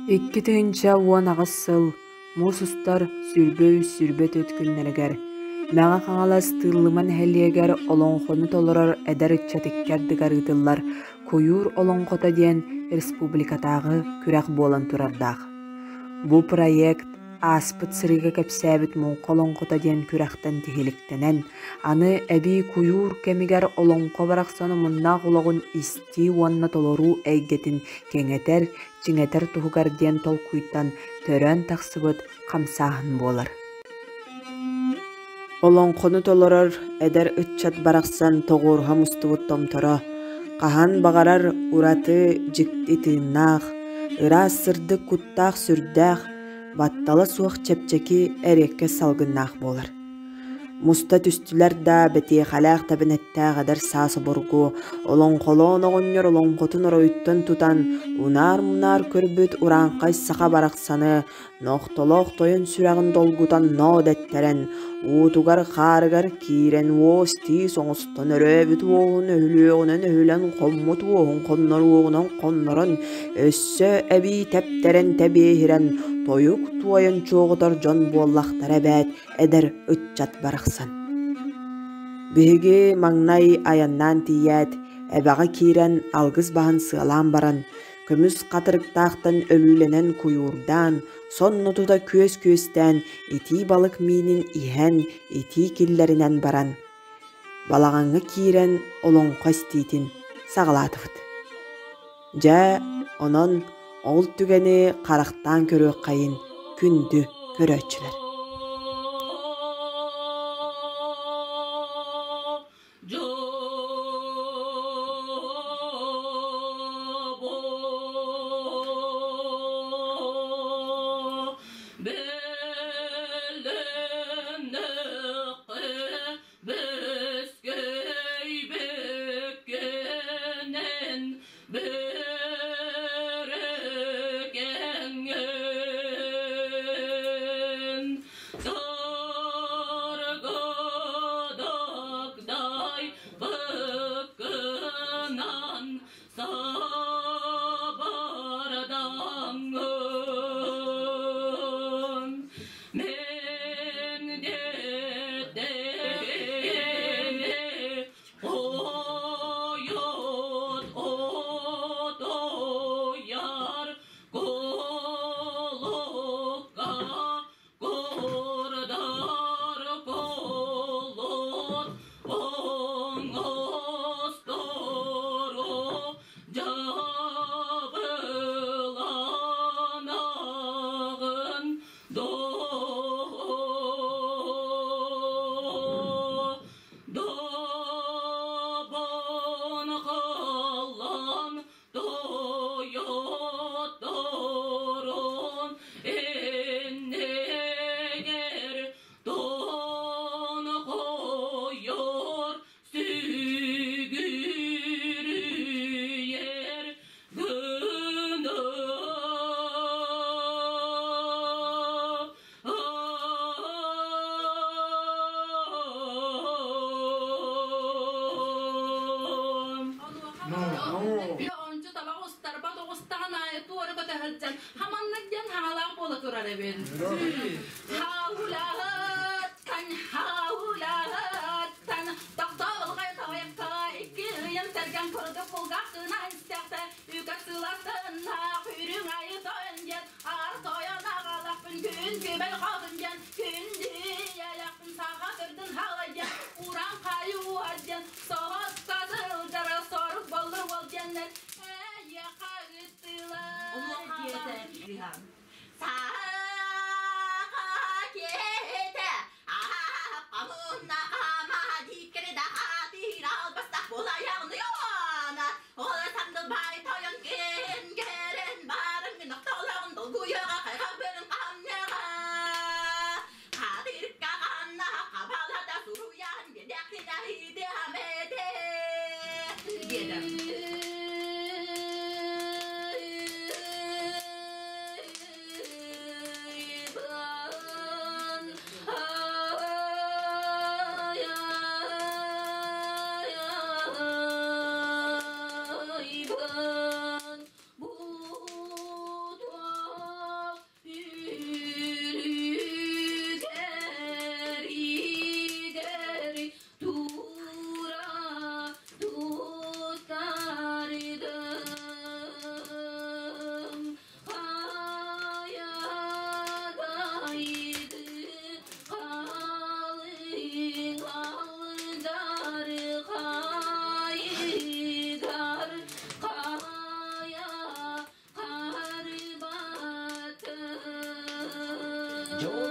2018 сыл муус устар 23-24 күннэригэр Мэҥэ Хаҥалас Тыыллыма нэһилиэгэр олоҥхону толорор эдэр ыччат икки ардыгар ыытыллар «Куйуур олоҥхото» диэн республикатааҕы күрэх буолан турардаах. Бу проект ааспыт сырыыга кэпсээбит Муҥха олоҥхото диэн күрэхтэн тиһиликтэнэн, аны эбии куйуур кэмигэр олоҥхо барахсан омуннаах олоҕун истии уонна толоруу эйгэтин кэҥэтэр, чиҥэтэр туһугар диэн толкуйтан төрөөн тахсыбыт хамсааһын буолар. Олоҥхону толорор эдэр ыччат барахсан тоҕуоруһа мустубут томторо, хаһан баҕарар ураты дьикти тыыннаах, ыраас сырдык куттаах-сүрдээх, баттала суох чэпчэки эриэккэс салгыннаах буолар. Муста түстүлэр да бэтиэхэлээх тэбэнэттээх эдэр саас обургу олоҥхолоон оҕонньор олоҥхотун оройуттан тутан унаар-мунаар көрбүт урааҥхай саха барахсаны нохтолоох тойон сүрэҕин долгутан ноо дэттэрэн, уутугар-хаарыгар киирэн уос-тиис оҥостон өрөөбүт уоһун өһүлүөҕүнэн өһүлэн хоммут уоһун хонноруоҕунан хоннорон, өссө эбии тэптэрэн тэбиэһирэн тойук туойан чуоҕутар дьон буоллахтара эбээт эдэр ыччат барахсан. Биһиги маҥнай айаннаан тиийээт, эбэҕэ киирэн алгыс баһын сыалаан баран, көмүс хатырыктаахтан өлүүлэнэн куйуурдаан, сонно тута күөс күөстээн итии балык миинин иһэн, итии киллэринэн баран, балаҕаҥҥа киирэн олоҥхо истиитин саҕалаатыбыт. Дьэ, онон ол түгэни харахтаан көрүөххэйин күндү көрөөччүлэр.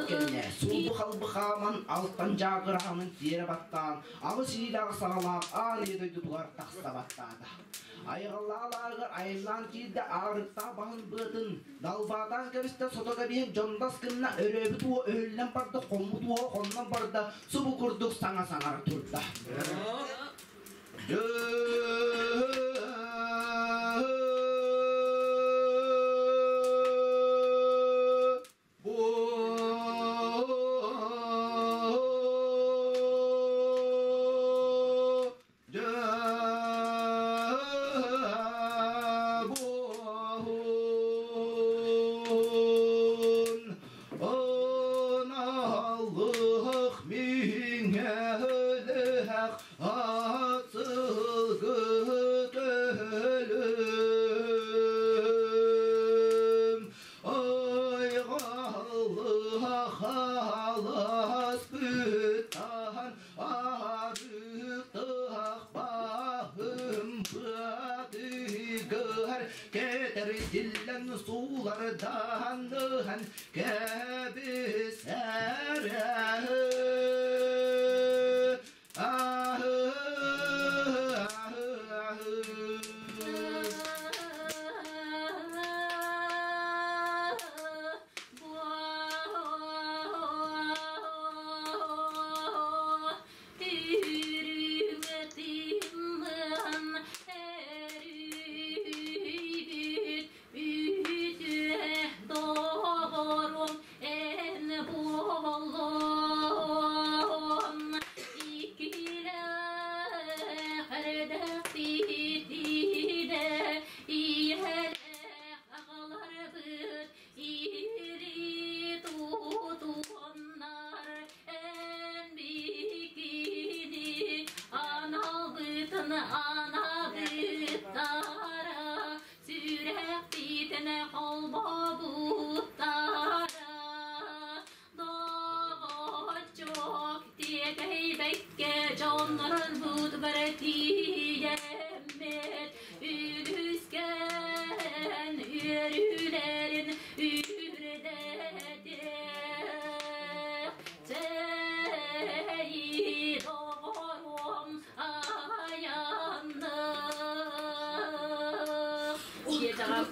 кэннэ сулбу-халбы хааман, алтан дьаакыраанын тиэрэ баттаан, аҕыс илиилээх саҕалаах аан ийэ дойдутугар тахса баттаата. Айҕаллаалаарыгар айаннаан киирдэ аарыктаах баһын быатын, далбаатаан кэбистэ сото кэбиһэн дьондос гынна, өрөөбүт уо өһүллэн барда, хоммут уо хоннон барда, субу курдук саҥа саҥара турда. Кэтэрдиллэн суулардаан ыһан кэбисэрэ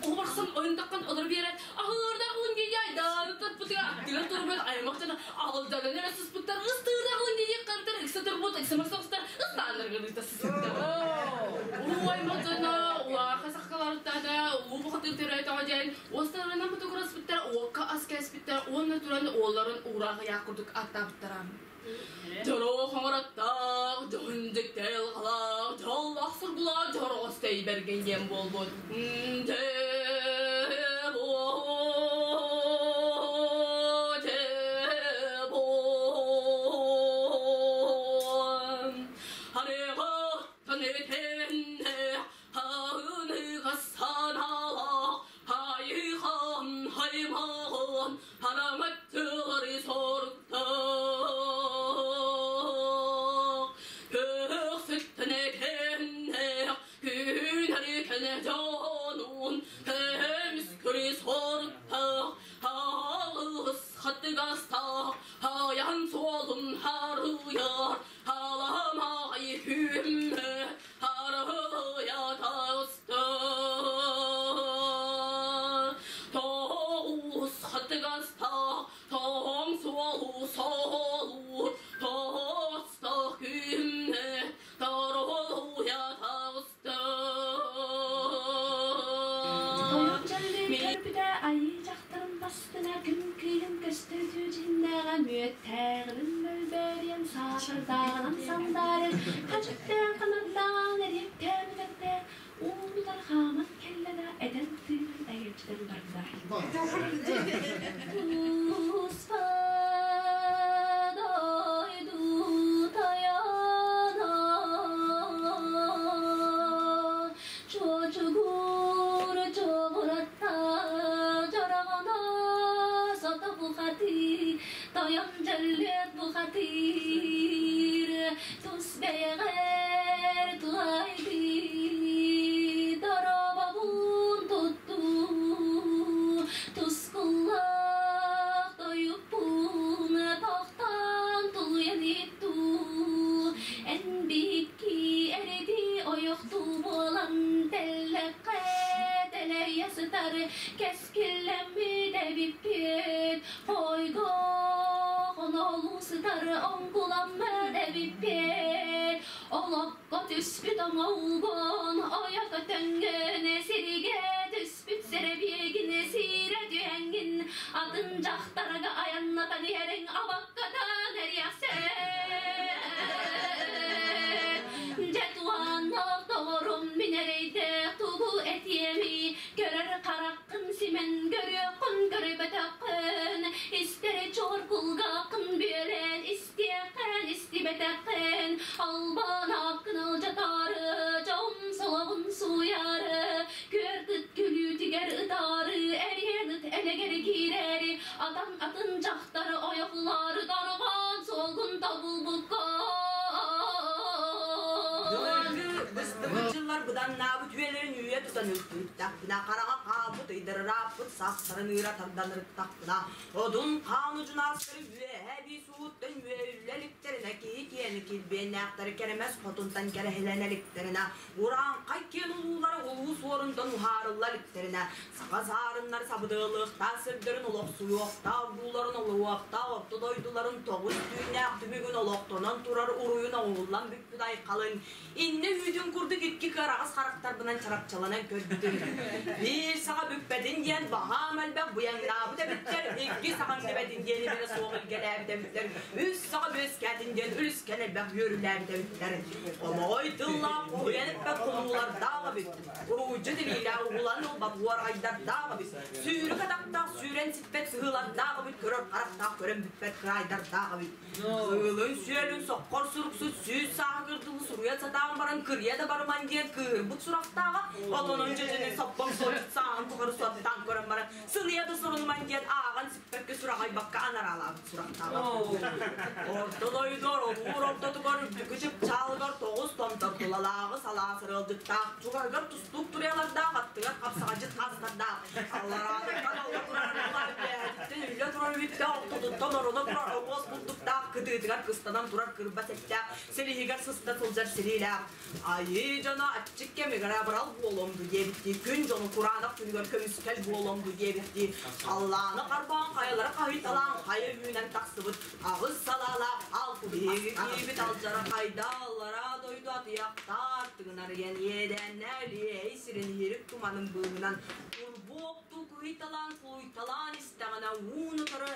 Убарсан ойундаккан олор биэрэн аһыырдаҕылын диye айдааны тыан турбут аймактан аҕылданан эрэ сыспыттар ыстыырдаҕылын диye кантар ыкса турбут ыксамар соҕустар ыстааннаргыныта сысыттар. Уу аймактана улааха сахкаларыттана уу бухатыр төрөөтөҕө диэн уостарынан бутугураспыттар уокка ас кэспиттэр уонна туран уолларын уураах ыйаах курдук аттаабыттара. Дьоро хоҥороттоох, дьоһун дьиктэл халаах, дьоллоох сургулаах дьороҕос тэйбэргэн диэн буолбут. сайдар кэскиллэммит эбиппит, хойгоҕун олуу сытар оҥкуламмыт эбиппит, олоххо түспүт оҥоһугун ойо көтөҥҥүн, сиригэ түспүт сэрэбиэгин сиирэ түһэҥҥин, атын дьахтарга айаннатан иһэриҥ абаккатан эриэхсэт. Дьэ туһааннаах доҕорум мин эрэйдээх тугу этиэмий, көрөр хараххын симэн көрүөххүн көрбөтөххүн, истэр чуор кулгааххын бүөлээн истиэххин истибэтэххин, албан ааккын алдьатаары, дьон солоҕун сууйаары, күөртыт күлүүтүгэр ытаары, эриэн ыт элэгэр киирээри, атан атын дьахтары ойохлоору дорҕоон суолгун тобулбуккун. Былыргы быстыбыт дьыллар быданнаабыт үйэлэрин үүйэ тутан үлтүрүттэхпинэ, хараҕа хаалбыт ыйдарырааппыт саастарын ыыра тардан ырыттахпына, одун хаан удьунаастары үөһэ эбии сууттан үөйүллэ иликтэринэ, киһи киэни килбиэннээхтэри кэрэмэс хотунтан кэрэһилэнэ иликтэринэ, урааҥхай киэн улуулары улуу суорунтан уһаарылла иликтэринэ, саха саарыннар сабыдыалыахтаах сирдэрин олохсуйуохтаах дууларын олоруохтаах орто дойдуларын тоҕус түүннээх түмүгүн олохтонон турар уруйун оҥоһуллан бүппүт айхалын иннэ үүтүн курдук икки кыараҕас харахтарбынан чарапчаланан көрбүтүм. Биир саха бүппэтин диэн баһаам элбэх быйаҥнаабыт эбиттэр, икки саха иҥнибэтин диэн имэрэ суох илгэлээбит эбиттэр, үс саха үөскээтин диэн үлүскэн элбэх үөрүүлээбит эбиттэр. Омоҕой тыллаах уһуйан эппэт хонуулардаах эбит. Уруйдьут илиилээх уһулан ылбат уорҕайдардаах эбит. Сүүрүк атахтаах сүүрэн сиппэт сыһыылардаах эбит, көрөр харахтаах көрөн бүппэт кыраайдардаах эбит. Сыылын-сүөлүн соххор суруксут сүүс сааһыгырдылы суруйа сатаан баран кырыйа да барыман диэн кыыһырбыт сурахтааҕа, отонун дьүдьүнүн соппоҥ суочут сааһын тухары суоттаан көрөн баран сыныйа да сурунуман диэн ааҕан сиппэккэ сураҕайбакка анараалаабыт сурахтааҕа. Орто дойду оролуур ортотугар үрдүкү чыпчаалыгар тоҕус томтор тулалааҕы салаа сырыалдьыттаах, чугаһыгар тустуук туруйалардаах, аттыгар хапсаҕадьыт хаастардаах, аллараатыттан алла турар үөһэтиттэн үллэ турар үттээх, ортотуттан ороно турар оҥуос курдуктаах, кытыытыгар кыстанан турар кырбас эттээх, силиһигэр сыста сылдьар силиилээх. Айыы дьоно аччык кэмигэр абырал буолуом дуу диэбиттии, күн дьону кураанах күнүгэр көмүскэл буолуом дуу диэбиттии, халлааны харбаан хайалара хаһыйталаан хайа үүнэн тахсыбыт аҕыс салаалаах алтыһыы киирбит алдьара хайда аллараа дойду атыйахтаар тыгынарыйан иэдээннээ Өлүөй сирин иһирик туманын быыһынан курбуоктуу кыһыйталаан кулуйталаан истэҕинэ уун-утары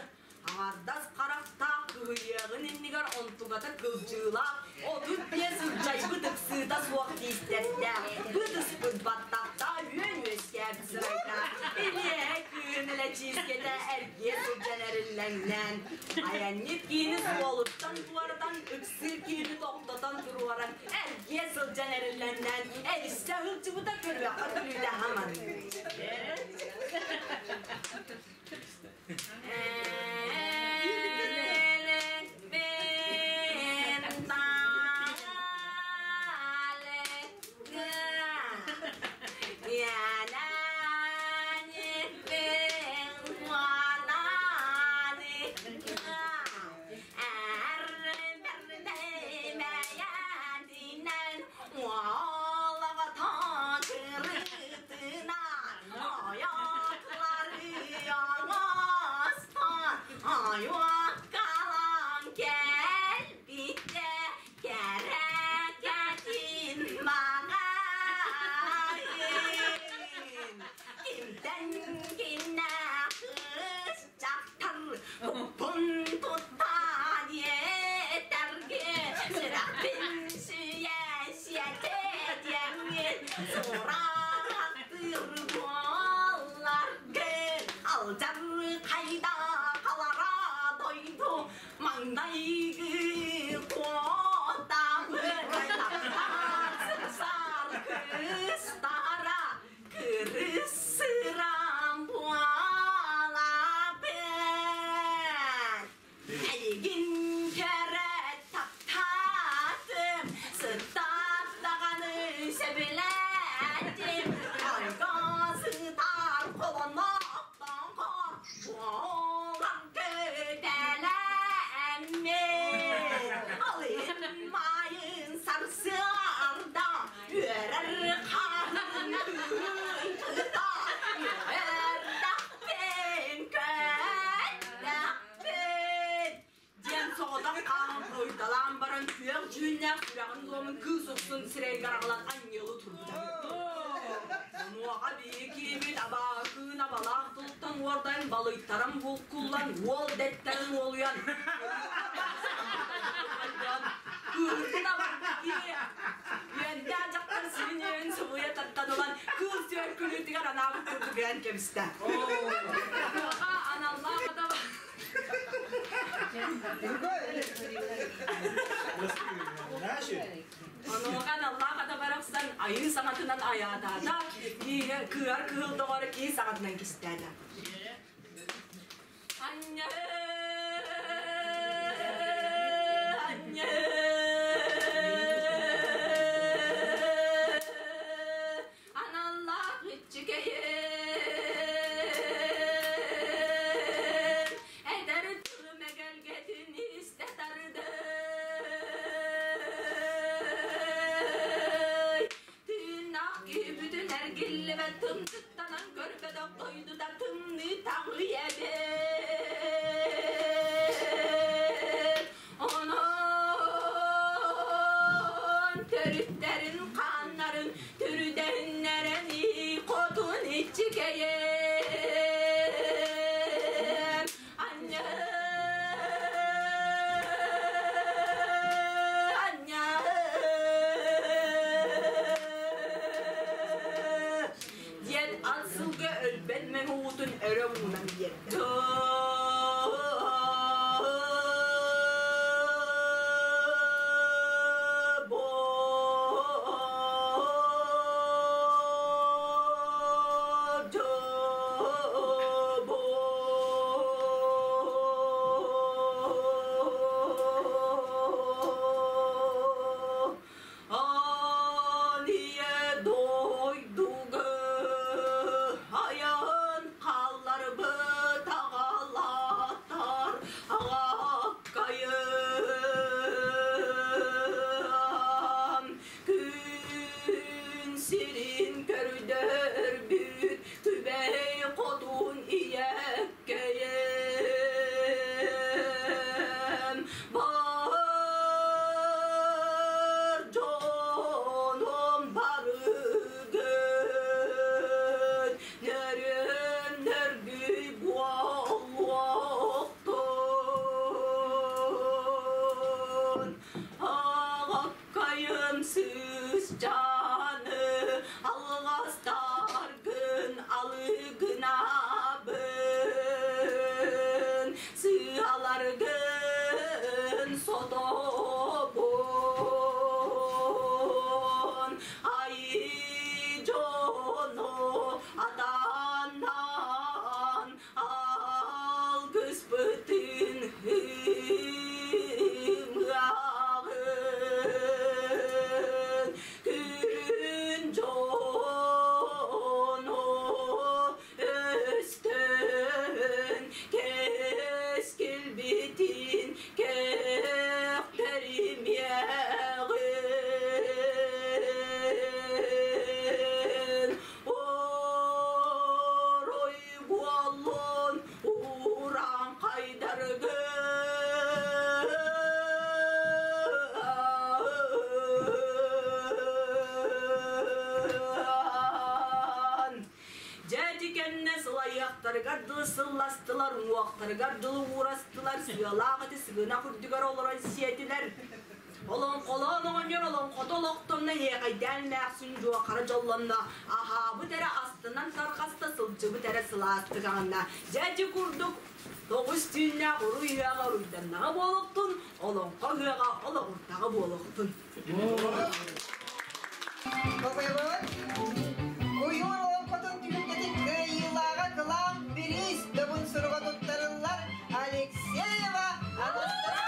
аҥардас харахтаах кыһыйыаҕын иннигэр онтугата кылдьыылаах 35 ылдьайбыт ыксыыта суох тиистэрдээх, быт ыспыт баттахтаах үөн үөскээбит сырайдаах, илиэһэ кыын элэчиискэтэ эргиэ сылдьан эриллэҥнээн, айанньыт киини суолуттан туоратан, ыксыыр киһини тохтотон туруоран, эргиэ сылдьан эриллэҥнээн, эриссе сылдьыбыта көрүөххэ күлүүтэ хаман. Онуоха биһи киһибит абааһы абалаах тылтан уордайан балыйтаран булкуллан уол дэттэрин уолуйан кыырбын абарбыт киһи үөндээх дьахтар сирин үөн субуйа тардан ылан кыыл сүөр күлүүтүгэр анаабыт курдук өйөн кэбистэ. Онуоха аналлаах адам Онуоха аналлаах ата барахсан айыы саҥатынан айаатаата, кыар кыһыл доҕор кии саҥатынан кистээтэ. Анньа, анньа, аналлаах иччикэйин, эдэр тылым эгэлгэтин истэ тардый. Тыыннаах киһи бүтүн эргиллибэт тымтыктанан көрбөтөх дойдута тымныы таҥыы эбит. Онон төрүттэрин хааннарын түрүдэһиннэрэн хотун иччикэйэн Анньа анньа диэн ат сылга өлбөт мэҥэ уутун өрө уунан биэрдэ. Алия дойдуга айан хаалларбыт аҕалааттар аҕаккайым күн сирин көрдөрбүт Түбэй хотун ийэккэйим бар дьонум барыгын нөрүөн нөргүй буолуохтун аҕаккайым сыыс дьааны алҕастаргын алыгынабын сыаларгын сотобун айыы дьону атааннаан алгыспытын ымыаҕын күн дьоно өстөн кэскилбитин кэхтэримиэҕин Орой буоллун урааҥхайдаргын Дьэ ити кэннэ сылайыахтарыгар дылы сылластылар, уҥуохтарыгар дылы уурастылар, сыалаах ити сыгынах үрдүгэр олорон сиэтилэр. Олоҥхолоон оҕонньор олоҥхото олохтонно иэхэйдээн эмээхсин дьуохара дьоллонно, аһаабыт эрэ астынан тарҕаста, сылдьыбыт эрэ сылаастык аҕынна. Дьэ ити курдук тоҕус түүннээх уруй ыһыаҕа уруйданнаҕа буолуохтун, олоҥхо ыһыаҕа олоҕурдаҕа буолуохтун. Куйуур олоҥхотун түһүлгэтин кыайыылааҕа кылаан бириис добун суруга туттарыллар Алексеева Анастасия.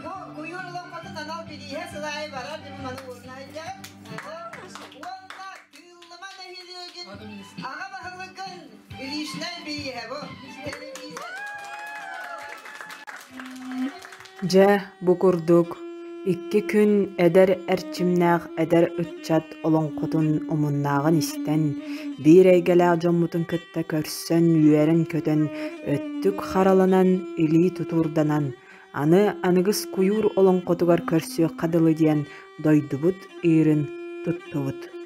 Бу куйуур олоҥхотун анал бирииһэ сыл аайы барар дьон маны уурна сылдьар. Уонна Тыыллыма нэһилиэгин аҕа баһылыгын личнай бирииһэ бу. Телевизор. Дьэ, бу курдук, Икки күн эдэр эрчимнээх эдэр ыччат олоҥхотун омуннааҕын истэн, биир эйгэлээх дьоммутун кытта көрсөн үөрэн-көтөн, өттүк хараланан, илии тутуурданан, аны аныгыс куйуур олоҥхотугар көрсүөххэ дылы диэн дойдубут ыырын туттубут.